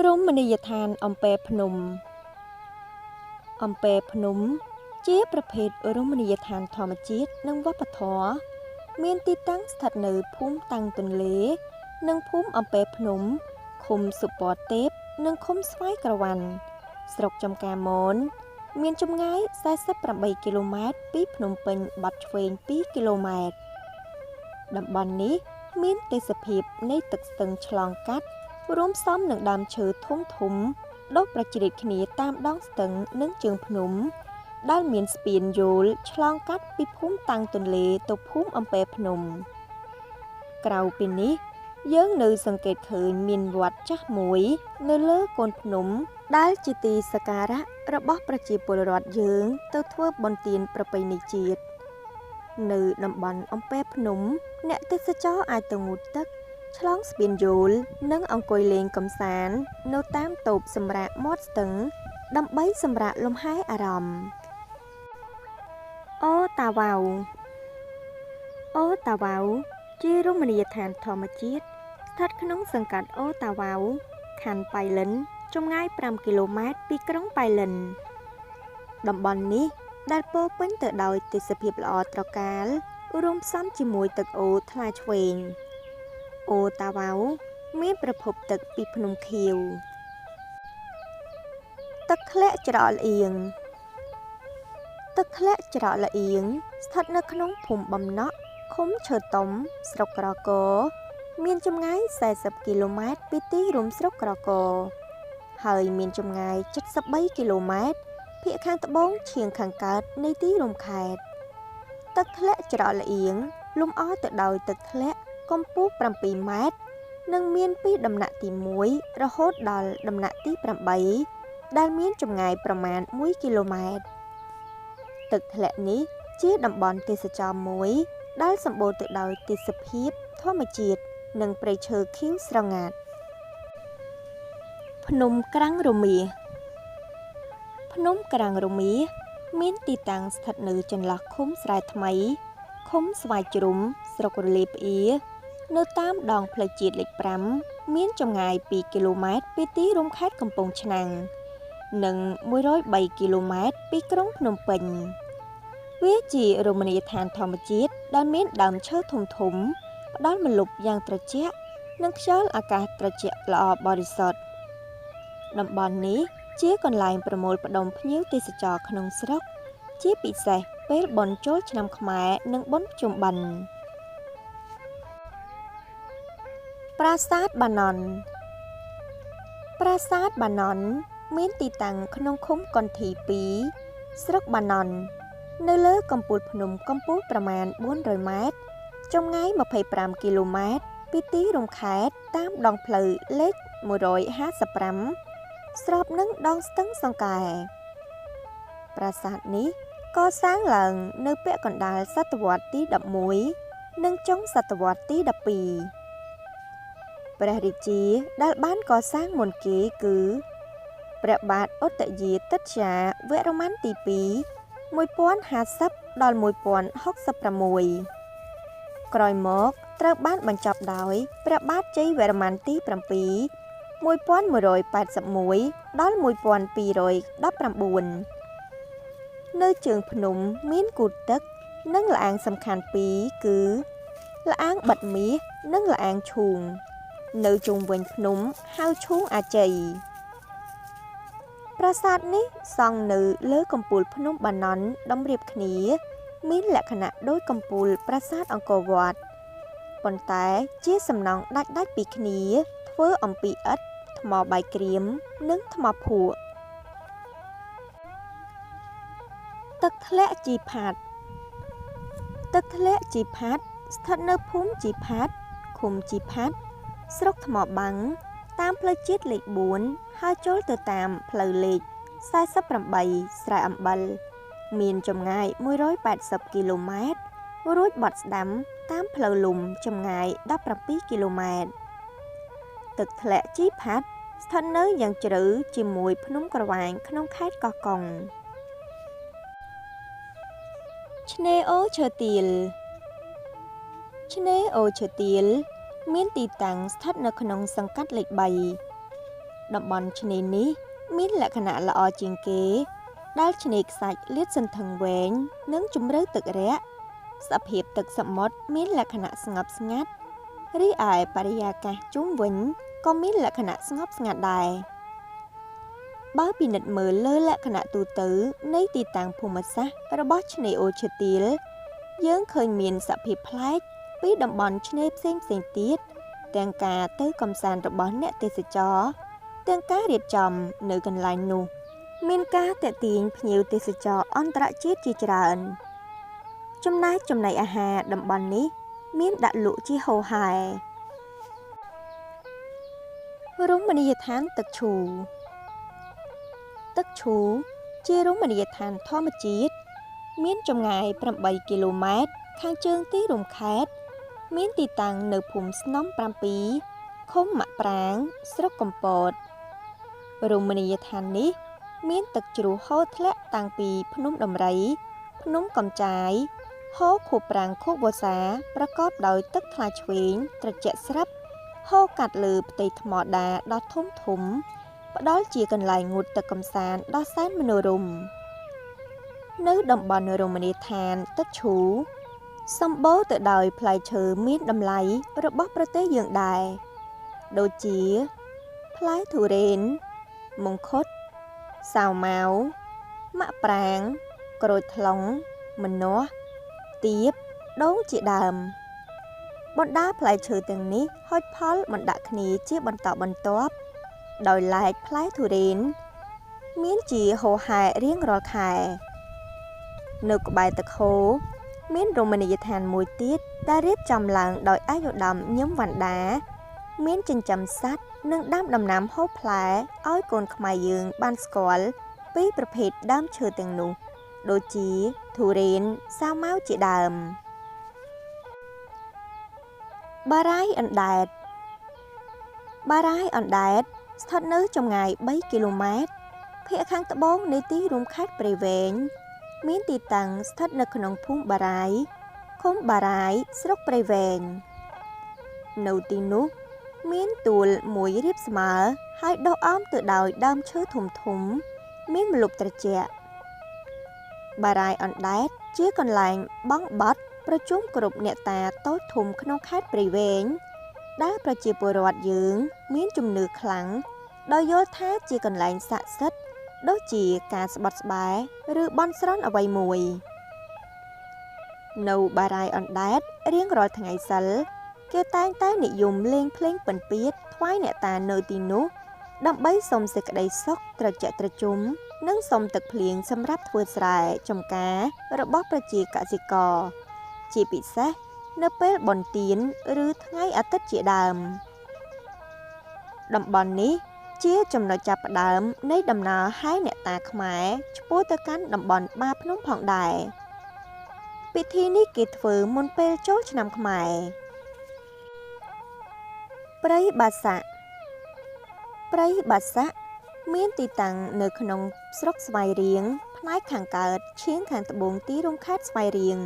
រមណីយដ្ឋានអំពែភ្នំ អំពែភ្នំ ជាប្រភេទរមណីយដ្ឋានធម្មជាតិនិងវប្បធម៌មានទីតាំងស្ថិតនៅភូមិតាំងទន្លេ និងភូមិអំពែភ្នំ ឃុំសុពតទេព និងឃុំស្វាយក្រវ៉ាន់ ស្រុកចំការមន មានចម្ងាយ48គីឡូម៉ែត្រពីភ្នំពេញបត់ឆ្វេង2គីឡូម៉ែត្រ។ តំបន់នេះមានទេសភាពនៃទឹកស្ទឹងឆ្លងកាត់ រួមផ្សំនឹងដើមឈើធំធំដុះប្រជ្រៀតគ្នាតាមដងស្ទឹងនិងជើងភ្នំ ដែលមានស្ពានយោលឆ្លងកាត់ពីភូមិតាំងទន្លេទៅភូមិអំពែភ្នំ។ ក្រៅពីនេះ យើងនៅសង្កេតឃើញមានវត្តចាស់មួយនៅលើកូនភ្នំ ដែលជាទីសក្ការៈរបស់ប្រជាពលរដ្ឋយើងទៅធ្វើបុណ្យទានប្រពៃណីជាតិ។ នៅតំបន់អំពែភ្នំ អ្នកទេសចរអាចទៅងូតទឹក ឆ្លងស្ពានយោល និងអង្គុយលេងកម្សាន្តនៅតាមតូបសម្រាកមាត់ស្ទឹង ដើម្បីសម្រាកលំហែអារម្មណ៍។ អូតាវ៉ៅ អូតាវ៉ៅជារមណីយដ្ឋានធម្មជាតិស្ថិតក្នុងសង្កាត់អូតាវ៉ៅ ខណ្ឌប៉ៃលិន ចម្ងាយ5គីឡូម៉ែត្រពីក្រុងប៉ៃលិន។ តំបន់នេះដែលពោពេញទៅដោយទេសភាពល្អត្រកាល រួមផ្សំជាមួយទឹកអូរថ្លាឆ្វេង។ អូតាវ៉ៅមានប្រភពទឹកពីភ្នំខៀវ។ ទឹកធ្លាក់ច្រកល្អៀង ទឹកធ្លាក់ច្រកល្អៀងស្ថិតនៅក្នុងភូមិបំណក់ ឃុំឈើតុំ ស្រុកក្រគរ មានចម្ងាយ40គីឡូម៉ែត្រពីទីរួមស្រុកក្រគរ ហើយមានចម្ងាយ73គីឡូម៉ែត្រភាគខាងត្បូងឈៀងខាងកើតនៃទីរួមខេត្ត។ ទឹកធ្លាក់ច្រកល្អៀងលំអទៅដោយទឹកធ្លាក់កម្ពស់7ម៉ែត្រ និងមានពីដំណាក់ទី1រហូតដល់ដំណាក់ទី8 ដែលមានចម្ងាយប្រមាណ1គីឡូម៉ែត្រ។ ទឹកធ្លាក់នេះជាតំបន់ទេសចរមួយ ដែលសម្បូរទៅដោយទេសភាពធម្មជាតិនិងព្រៃឈើខៀវស្រងាត់។ ភ្នំក្រាំងរមៀស ភ្នំក្រាំងរមៀសមានទីតាំងស្ថិតនៅចន្លោះឃុំស្រែថ្មី ឃុំស្វាយជ្រុំ ស្រុករលាប្អៀរ នៅតាមដងផ្លូវជាតិលេខ5 មានចម្ងាយ2គីឡូម៉ែត្រពីទីរួមខេត្តកំពង់ឆ្នាំង និង103គីឡូម៉ែត្រពីក្រុងភ្នំពេញ។ វាជារមណីយដ្ឋានធម្មជាតិដែលមានដើមឈើធំធំ ផ្ដល់ម្លប់យ៉ាងត្រជាក់ និងខ្យល់អាកាសត្រជាក់ល្អបរិសុទ្ធ។ តំបន់នេះជាកន្លែងប្រមូលផ្ដុំភ្ញៀវទេសចរក្នុងស្រុក ជាពិសេសពេលបុណ្យចូលឆ្នាំខ្មែរនិងបុណ្យភ្ជុំបិណ្ឌ។ ប្រាសាទបាណន់ ប្រាសាទបាណន់មានទីតាំងក្នុងឃុំកន្ធី2 ស្រុកបាណន់ នៅលើកំពូលភ្នំកម្ពស់ប្រមាណ400ម៉ែត្រ ចម្ងាយ25គីឡូម៉ែត្រពីទីរួមខេត្ត តាមដងផ្លូវលេខ155 ស្របនឹងដងស្ទឹងសង្កែ។ ប្រាសាទនេះកសាងឡើងនៅពាក់កណ្ដាលសតវត្សទី11 និងចុងសតវត្សទី12។ ព្រះរាជាដែលបានកសាងមុនគេគឺព្រះបាទឧត្តយាទិត្យាវរ្ម័នទី2 1050ដល់1066 ក្រោយមកត្រូវបានបញ្ចប់ដោយព្រះបាទជ័យវរ្ម័នទី7 1181ដល់1219។ នៅជើងភ្នំមានគូទឹក និងល្អាងសំខាន់ពីរ គឺល្អាងបិទមាស និងល្អាងឈូង នៅជុំវិញភ្នំហៅឈូងអាជ័យ។ ប្រាសាទនេះសង់នៅលើកំពូលភ្នំបាណន់តម្រៀបគ្នា មានលក្ខណៈដូចកំពូលប្រាសាទអង្គរវត្ត ប៉ុន្តែជាសំណង់ដាច់ៗពីគ្នា ធ្វើអំពីឥដ្ឋ ថ្មបាយក្រៀម និងថ្មភក់។ ទឹកធ្លាក់ជីផាត ទឹកធ្លាក់ជីផាតស្ថិតនៅភូមិជីផាត ឃុំជីផាត ស្រុកថ្មបាំង តាមផ្លូវជាតិលេខ4 ហើយចូលទៅតាមផ្លូវលេខ48 ស្រែអំបិល មានចម្ងាយ180គីឡូម៉ែត្រ រួចបត់ស្ដាំតាមផ្លូវលំចម្ងាយ17គីឡូម៉ែត្រ។ ទឹកធ្លាក់ជីផាតស្ថិតនៅយ៉ាងជ្រៅជាមួយភ្នំក្រវាញក្នុងខេត្តកោះកុង។ ឆ្នេរអូឈើទាល ឆ្នេរអូឈើទាលមានទីតាំងស្ថិតនៅក្នុងសង្កាត់លេខ3 តំបន់ឆ្នេរនេះមានលក្ខណៈល្អជាងគេដែលឆ្នេរខ្សាច់លាតសន្ធឹងវែងនិងជម្រៅទឹករាក់សភាពទឹកសមុទ្រមានលក្ខណៈស្ងប់ស្ងាត់រីឯបរិយាកាសជុំវិញក៏មានលក្ខណៈស្ងប់ស្ងាត់ដែរបើពិនិត្យមើលលើលក្ខណៈទូទៅនៃទីតាំងភូមិសាស្ត្ររបស់ឆ្នេរអូឈើទាលយើងឃើញមានសភាពប្លែកពីតំបន់ឆ្នេរផ្សេងៗទៀតទាំងការទៅកម្សាន្តរបស់អ្នកទេសចរទាំងការរៀបចំនៅកន្លែងនោះមានការទាក់ទាញភ្ញៀវទេសចរអន្តរជាតិជាច្រើនចំណែកចំណីអាហារតំបន់នេះមានដាក់លក់ជាហូរហែរមណីយដ្ឋានទឹកឈូទឹកឈូជារមណីយដ្ឋានធម្មជាតិមានចម្ងាយ8គីឡូម៉ែត្រខាងជើងទីរួមខេត្តមានទីតាំងនៅភូមិស្នំ7ឃុំម៉ាក់ប្រាងស្រុកកំពតរមណីយដ្ឋាននេះមានទឹកជ្រោះហូរធ្លាក់តាំងពីភ្នំដំរីភ្នំកំចាយហូរខួបប្រាំងខួបវស្សាប្រកបដោយទឹកថ្លាឆ្វេងត្រជាក់ស្រាប់ហូរកាត់លើផ្ទៃថ្មដាដ៏ធំធំផ្ដល់ជាកន្លែងងូតទឹកកម្សាន្តដ៏សែនមនោរម្យនៅតំបន់រមណីយដ្ឋានទឹកឈូសម្បូរទៅដោយផ្លែឈើមានតម្លៃរបស់ប្រទេសយើងដែរដូចជាផ្លែទុរេនមង្ឃុតសាវម៉ាវម៉ាក់ប្រាងក្រូចថ្លុងម្នាស់ទៀបដូងជាដើមបណ្ដាផ្លែឈើទាំងនេះហុចផលបណ្ដាក់គ្នាជាបន្តបន្ទាប់ដោយឡែកផ្លែទុរេនមានជាហូរហែរៀងរាល់ខែនៅក្បែរទឹកហូរមានរមណីយដ្ឋានមួយទៀតដែលរៀបចំឡើងដោយឯកឧត្តមញឹមវណ្ណដាមានចិញ្ចឹមសត្វនិងដាំដំណាំហូបផ្លែឲ្យកូនខ្មែរយើងបានស្គាល់ពីប្រភេទដើមឈើទាំងនោះដូចជាទុរេនសាវម៉ាវជាដើមបារាយអណ្ដែតបារាយអណ្ដែតស្ថិតនៅចម្ងាយ3គីឡូម៉ែត្រភាគខាងត្បូងនៃទីរួមខេត្តព្រៃវែងមានទីតាំងស្ថិតនៅក្នុងភូមិបារាយឃុំបារាយស្រុកព្រៃវែងនៅទីនោះមានទួលមួយរាបស្មើហើយដុះអមទៅដោយដើមឈើធំធំមានម្លប់ត្រជាក់បារាយអណ្ដែតជាកន្លែងបង់បត់ប្រជុំគ្រប់អ្នកតាតូចធំក្នុងខេត្តព្រៃវែងដែលប្រជាពលរដ្ឋយើងមានជំនឿខ្លាំងដោយយល់ថាជាកន្លែងស័ក្តិសិទ្ធិដូចជាការស្បត់ស្បែឬបន់ស្រន់អ្វីមួយនៅបារាយអណ្ដែតរៀងរាល់ថ្ងៃសិលគេតែងតែនិយមលេងភ្លេងពិណពាទ្យថ្វាយអ្នកតានៅទីនោះដើម្បីសុំសេចក្តីសុខត្រជាក់ត្រជុំនិងសុំទឹកភ្លៀងសម្រាប់ធ្វើស្រែចម្ការរបស់ប្រជាកសិករជាពិសេសនៅពេលបុណ្យទានឬថ្ងៃអាទិត្យជាដើមតំបន់នេះជាចំណុចចាប់ផ្ដើមនៃដំណើរហែអ្នកតាខ្មែរឆ្ពោះទៅកាន់តំបន់បាភ្នំផងដែរពិធីនេះគេធ្វើមុនពេលចូលឆ្នាំខ្មែរព្រៃបាសាក់ព្រៃបាសាក់មានទីតាំងនៅក្នុងស្រុកស្វាយរៀងផ្នែកខាងកើតឈៀងខាងត្បូងទីរួមខេត្តស្វាយរៀង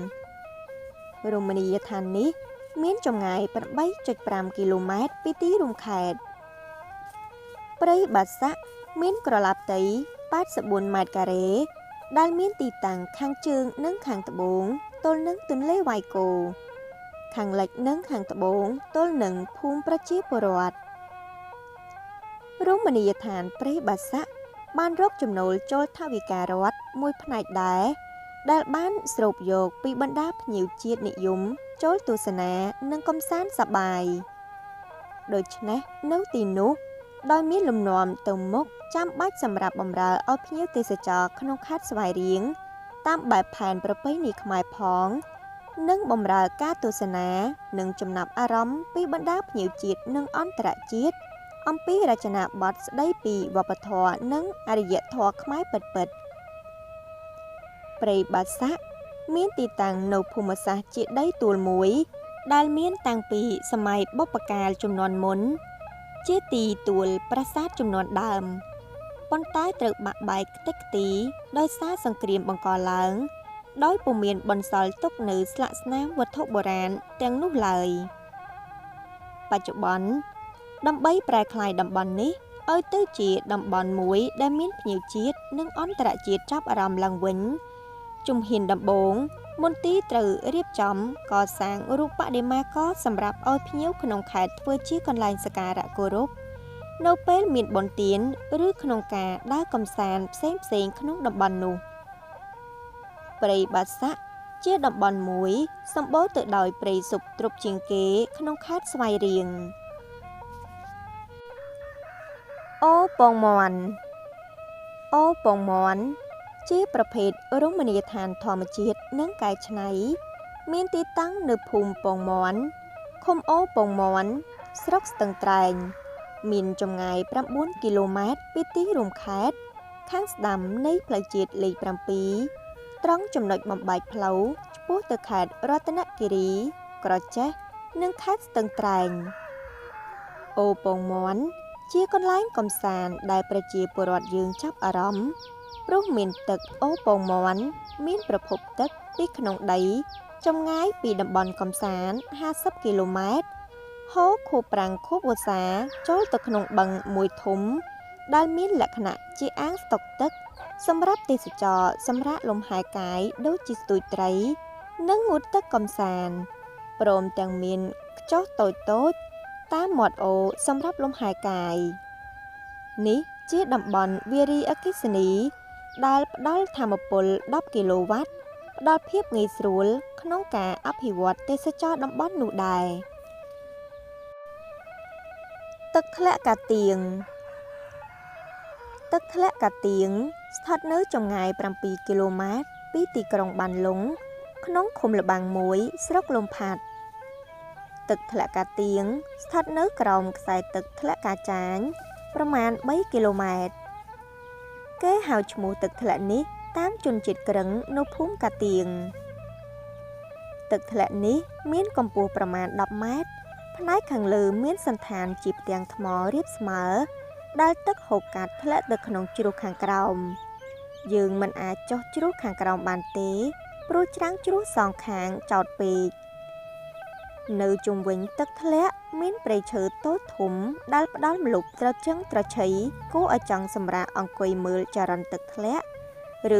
រមណីយដ្ឋាននេះមានចម្ងាយ 8.5 គីឡូម៉ែត្រពីទីរួមខេត្តព្រៃបាសាក់មានក្រឡាផ្ទៃ84ម៉ែត្រការ៉េដែលមានទីតាំងខាងជើងនិងខាងត្បូងទល់នឹងទន្លេវ៉ៃកូខាងលិចនិងខាងត្បូងទល់នឹងភូមិប្រជាពលរដ្ឋរមណីយដ្ឋានព្រៃបាសាក់បានរកចំណូលចូលថវិការដ្ឋមួយផ្នែកដែរដែលបានស្រូបយកពីបណ្ដាភ្ញៀវជាតិនិយមចូលទស្សនានិងកម្សាន្តសប្បាយដូច្នេះនៅទីនោះដោយមានលំនាំទៅមុខចាំបាច់សម្រាប់បម្រើឲ្យភ្ញៀវទេសចរក្នុងខេត្តស្វាយរៀងតាមបែបផែនប្រពៃណីខ្មែរផងនិងបម្រើការទស្សនានិងចំណាប់អារម្មណ៍ពីបណ្ដាភ្ញៀវជាតិនិងអន្តរជាតិអំពីរចនាបថស្ដីពីវប្បធម៌និងអរិយធម៌ខ្មែរពិតៗព្រៃបាសាក់មានទីតាំងនៅភូមិសាស្ត្រជាដីទួលមួយដែលមានតាំងពីសម័យបុព្វកាលជំនាន់មុនជាទីទួលប្រាសាទជំនាន់ដើមប៉ុន្តែត្រូវបាក់បែកខ្ទេចខ្ទីដោយសារសង្គ្រាមបង្កឡើងដោយពុំមានបន្សល់ទុកនៅស្លាកស្នាមវត្ថុបុរាណទាំងនោះឡើយបច្ចុប្បន្នដើម្បីប្រែក្លាយតំបន់នេះ ឲ្យទៅជាតំបន់មួយដែលមានភ្ញៀវជាតិនិងអន្តរជាតិចាប់អារម្មណ៍ឡើងវិញជំហានដំបូងមន្ទីរត្រូវរៀបចំកសាងរូបបដិមាករសម្រាប់ឲ្យភ្ញៀវក្នុងខេត្តធ្វើជាកន្លែងសក្ការៈគោរពនៅពេលមានបុណ្យទានឬក្នុងការដើរកម្សាន្តផ្សេងៗក្នុងតំបន់នោះព្រៃបាសាក់ជាតំបន់មួយសម្បូរទៅដោយព្រៃស៊ុបទ្រប់ជាងគេក្នុងខេត្តស្វាយរៀងអូពងមាន់អូពងមាន់ជាប្រភេទរមណីយដ្ឋានធម្មជាតិនិងកែច្នៃមានទីតាំងនៅភូមិពងមាន់ឃុំអូពងមាន់ស្រុកស្ទឹងត្រែងមានចម្ងាយ9គីឡូម៉ែត្រពីទីរួមខេត្តខាងស្ដាំនៃផ្លូវជាតិលេខ7ត្រង់ចំណុចបំបែកផ្លូវឆ្ពោះទៅខេត្តរតនគិរីក្រចេះនិងខេត្តស្ទឹងត្រែងអូពងមាន់ជាកន្លែងកម្សាន្តដែលប្រជាពលរដ្ឋយើងចាប់អារម្មណ៍ព្រោះមានទឹកអូពងមាន់មានប្រភពទឹកពីក្នុងដីចម្ងាយពីតំបន់កម្សាន្ត50គីឡូម៉ែត្រហូរខួបប្រាំងខួបវស្សាចូលទៅក្នុងបឹងមួយធំដែលមានលក្ខណៈជាអាងស្តុកទឹកសម្រាប់ទេសចរសម្រាប់លំហែកាយដូចជាស្ទូចត្រីនិងងូតទឹកកម្សាន្តព្រមទាំងមានខ្ចោះតូចៗតាមមាត់អូរសម្រាប់លំហែកាយនេះជាតំបន់វារីអគ្គិសនីដែលផ្ដល់ថាមពល10គីឡូវ៉ាត់ផ្ដល់ភាពងាយស្រួលក្នុងការអភិវឌ្ឍទេសចរតំបន់នោះដែរទឹកធ្លាក់កាទៀងទឹកធ្លាក់កាទៀងស្ថិតនៅចម្ងាយ7គីឡូម៉ែត្រពីទីក្រុងបានលុងក្នុងឃុំល្បាំងមួយស្រុកលំផាត់ទឹកធ្លាក់កាទៀងស្ថិតនៅក្រោមខ្សែទឹកធ្លាក់កាចាញប្រមាណ3គីឡូម៉ែត្រគេហៅឈ្មោះទឹកធ្លាក់នេះតាមជនជាតិក្រឹងនៅភូមិកាទៀងទឹកធ្លាក់នេះមានកម្ពស់ប្រមាណ10ម៉ែត្រផ្នែកខាងលើមានសន្តានជាផ្ទាំងថ្មរាបស្មើដែលទឹកហូរកាត់ធ្លាក់ទៅក្នុងជ្រោះខាងក្រោមយើងមិនអាចចុះជ្រោះខាងក្រោមបានទេព្រោះច្រាំងជ្រោះសងខាងចោតពេកនៅជុំវិញទឹកធ្លាក់មានព្រៃឈើតូចធំដែលផ្ដល់ម្លប់ត្រចឹងត្រឆៃគួរឲ្យចង់សម្រាកអង្គុយមើលចរន្តទឹកធ្លាក់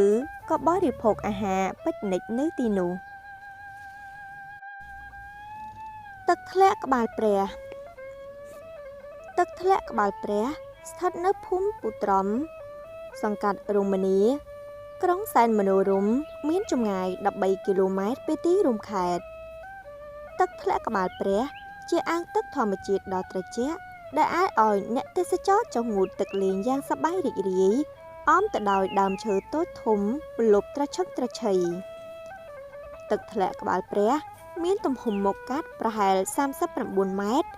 ឬក៏បរិភោគអាហារពិកនិចនៅទីនោះទឹកធ្លាក់ក្បាលព្រះទឹកធ្លាក់ក្បាលព្រះស្ថិតនៅភូមិពូត្រំសង្កាត់រមនីក្រុងសែនមនោរម្យមានចម្ងាយ13គីឡូម៉ែត្រពីទីរួមខេត្តទឹកធ្លាក់ក្បាលព្រះជាអាងទឹកធម្មជាតិដ៏ត្រជាក់ដែលអាចឲ្យអ្នកទេសចរចុះងូតទឹកលេងយ៉ាងសប្បាយរីករាយអមទៅដោយដើមឈើតូចធំម្លប់ត្រឈឹកត្រឆៃទឹកធ្លាក់ក្បាលព្រះមានទំហំមុខកាត់ប្រហែល39ម៉ែត្រ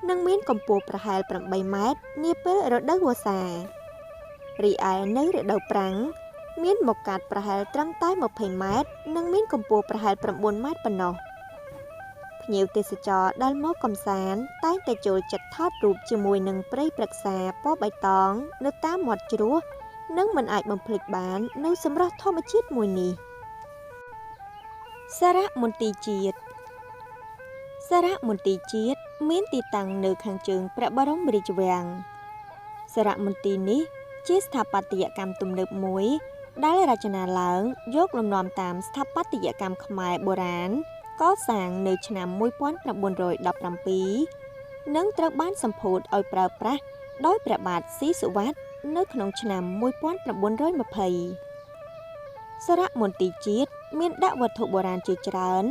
និងមានកម្ពស់ប្រហែល8ម៉ែត្រនាពេលរដូវវស្សារីឯនៅរដូវប្រាំងមានមុខកាត់ប្រហែលត្រឹមតែ20ម៉ែត្រនិងមានកម្ពស់ប្រហែល9ម៉ែត្រប៉ុណ្ណោះភ្ញៀវទេសចរដែលមកកម្សាន្តតែងតែចូលចិត្តថតរូបជាមួយនឹងព្រៃព្រឹក្សាពណ៌បៃតងនៅតាមមាត់ជ្រោះនិងមិនអាចបំភ្លេចបាននៅសម្រស់ធម្មជាតិមួយនេះសារមន្ទីរជាតិសារមន្ទីរជាតិមានទីតាំងនៅខាងជើងព្រះបរមរាជវាំងសារមន្ទីរនេះជាស្ថាបត្យកម្មទំនើបមួយដែលរចនាឡើងយកលំនាំតាមស្ថាបត្យកម្មខ្មែរបុរាណកសាងនៅឆ្នាំ1917និងត្រូវបានសម្ពោធឲ្យប្រើប្រាស់ដោយព្រះបាទស៊ីសុវត្ថិនៅក្នុងឆ្នាំ1920សារមន្ទីរជាតិមានដាក់វត្ថុបុរាណជាច្រើន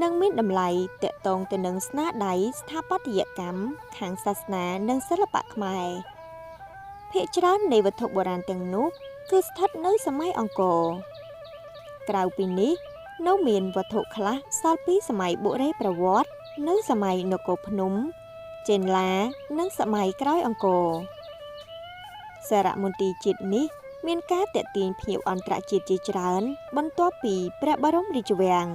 និងមានតម្លៃទាក់ទងទៅនឹងស្នាដៃស្ថាបត្យកម្មខាងសាសនានិងសិល្បៈខ្មែរភាគច្រើននៃវត្ថុបុរាណទាំងនោះគឺស្ថិតនៅសម័យអង្គរក្រៅពីនេះនៅមានវត្ថុខ្លះសល់ពីសម័យបុរេប្រវត្តិនៅសម័យនគរភ្នំចេនឡានិងសម័យក្រោយអង្គរសារមន្ទីរជាតិនេះមានការទាក់ទាញភ្ញៀវអន្តរជាតិជាច្រើនបន្ទាប់ពីព្រះបរមរាជវាំង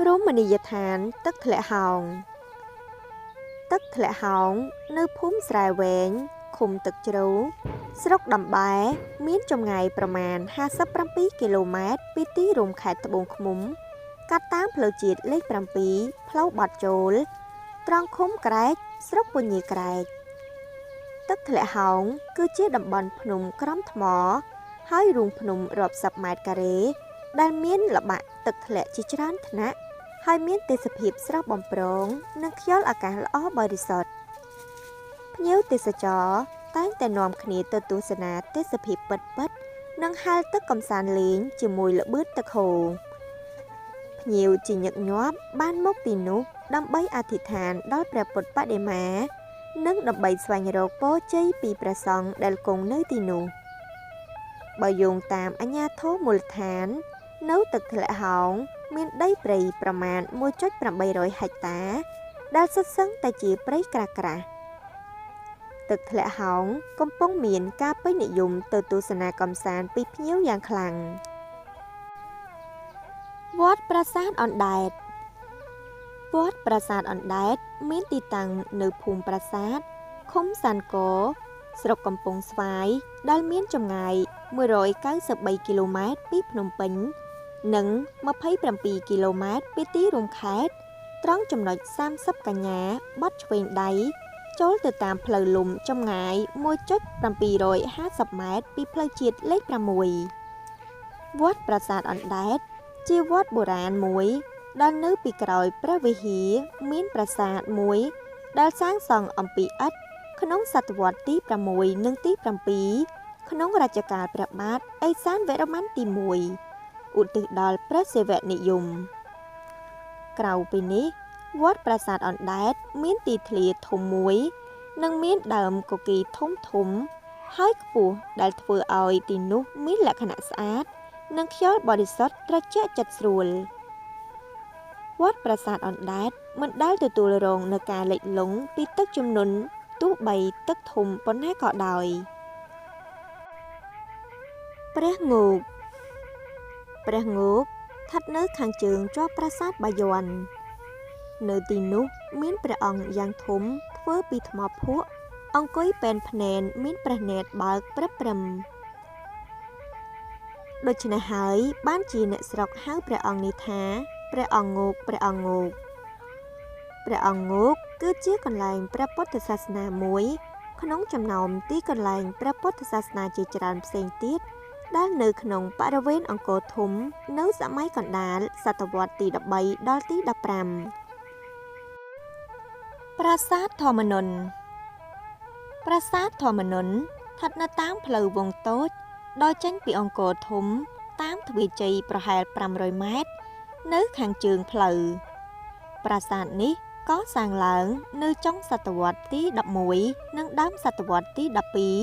រមណីយដ្ឋានទឹកធ្លាក់ហោងទឹកធ្លាក់ហោងនៅភូមិស្រែវែងឃុំទឹកជ្រៅស្រុកដំបែមានចម្ងាយប្រមាណ57គីឡូម៉ែត្រពីទីរួមខេត្តត្បូងឃ្មុំកាត់តាមផ្លូវជាតិលេខ7ផ្លូវបត់ចូលត្រង់ឃុំក្រែកស្រុកពញាក្រែក ទឹកធ្លាក់ហោងគឺជាតំបន់ភ្នំក្រំថ្មហើយរូងភ្នំរាប់សិបម៉ែត្រការ៉េដែលមានល្បាក់ទឹកធ្លាក់ជាច្រើនថ្នាក់ហើយមានទេសភាពស្រស់បំព្រងនិងខ្យល់អាកាសល្អបរិសុទ្ធភ្ញៀវទេសចរតែងតែនាំគ្នាទៅទស្សនាទេសភាពពិតៗនិងហែលទឹកកម្សាន្តលេងជាមួយល្បឿនទឹកហូរភ្ញៀវជាញឹកញាប់បានមកទីនោះដើម្បីអធិដ្ឋានដល់ព្រះពុទ្ធបដិមានិងដើម្បីស្វែងរកពរជ័យពីព្រះសង្ឃដែលគង់នៅទីនោះបើយោងតាមអាជ្ញាធរមូលដ្ឋាននៅទឹកធ្លាក់ហោងមានដីព្រៃប្រមាណ 1.800 ហិកតាដែលសុទ្ធសឹងតែជាព្រៃក្រាស់ៗទឹកធ្លាក់ហោងកំពុងមានការពេញនិយមទៅទស្សនាកម្សាន្តពីភ្ញៀវយ៉ាងខ្លាំងវត្តប្រាសាទអណ្ដែតវត្តប្រាសាទអណ្ដែតមានទីតាំងនៅភូមិប្រាសាទឃុំសានកស្រុកកំពង់ស្វាយដែលមានចម្ងាយ193គីឡូម៉ែត្រពីភ្នំពេញនិង27គីឡូម៉ែត្រពីទីរួមខេត្តត្រង់ចំណុច30កញ្ញាបត់ឆ្វេងដៃចូលទៅតាមផ្លូវលំចម្ងាយ 1.750 ម៉ែត្រពីផ្លូវជាតិលេខ6វត្តប្រាសាទអណ្ដែតជាវត្តបុរាណមួយដែលនៅពីក្រោយព្រះវិហារមានប្រាសាទមួយដែលសាងសង់អំពីឥដ្ឋក្នុងសតវត្សទី6និងទី7ក្នុងរជ្ជកាលព្រះបាទឥសានវរ្ម័នទី1ឧទ្ទិសដល់ព្រះសិវនិយមក្រៅពីនេះវត្តប្រាសាទអណ្ដែតមានទីធ្លាធំមួយនិងមានដើមគគីរធំៗហើយខ្ពស់ដែលធ្វើឲ្យទីនោះមានលក្ខណៈស្អាតនិងខ្យល់បរិសុទ្ធត្រជាក់ចិត្តស្រួលវត្តប្រាសាទអណ្ដែតមិនដែលទទួលរងនូវការលិចលង់ពីទឹកជំនន់ទោះបីទឹកធំប៉ុណ្ណាក៏ដោយព្រះងូកព្រះងូកស្ថិតនៅខាងជើងជាប់ប្រាសាទបាយ័ននៅទីនោះមានព្រះអង្គយ៉ាងធំធ្វើពីថ្មភក់អង្គុយពែនភ្នែនមានព្រះនេត្របើកព្រឹបព្រឹមដូច្នេះហើយបានជាអ្នកស្រុកហៅព្រះអង្គនេះថាព្រះអង្គងូកព្រះអង្គងូកព្រះអង្គងូកគឺជាកន្លែងព្រះពុទ្ធសាសនាមួយក្នុងចំណោមទីកន្លែងព្រះពុទ្ធសាសនាជាច្រើនផ្សេងទៀតដែលនៅក្នុងបរិវេណអង្គរធំនៅសម័យកណ្ដាលសតវត្សទី13ដល់ទី15ប្រាសាទធម្មនន្ទប្រាសាទធម្មនន្ទស្ថិតនៅតាមផ្លូវវងតូចដោយចេញពីអង្គរធំតាមទ្វារជ័យប្រហែល500ម៉ែត្រនៅខាងជើងផ្លូវប្រាសាទនេះកសាងឡើងនៅចុងសតវត្សទី11និងដើមសតវត្សទី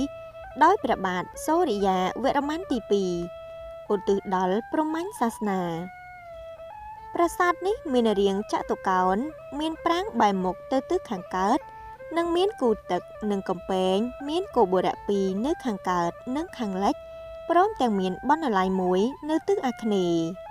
12ដោយព្រះបាទសូរិយាវរ្ម័នទី2ឧទ្ទិសដល់ព្រហ្មញ្ញសាសនាប្រាសាទនេះមានរាងចតុកោណមានប្រាង្គបែរមុខទៅទិសខាងកើតនិងមានគូទឹកនិងកំពែងមានគោបុរៈ2នៅខាងកើតនិងខាងលិចព្រមទាំងមានបណ្ណាល័យមួយនៅទិសអាគ្នេយ៍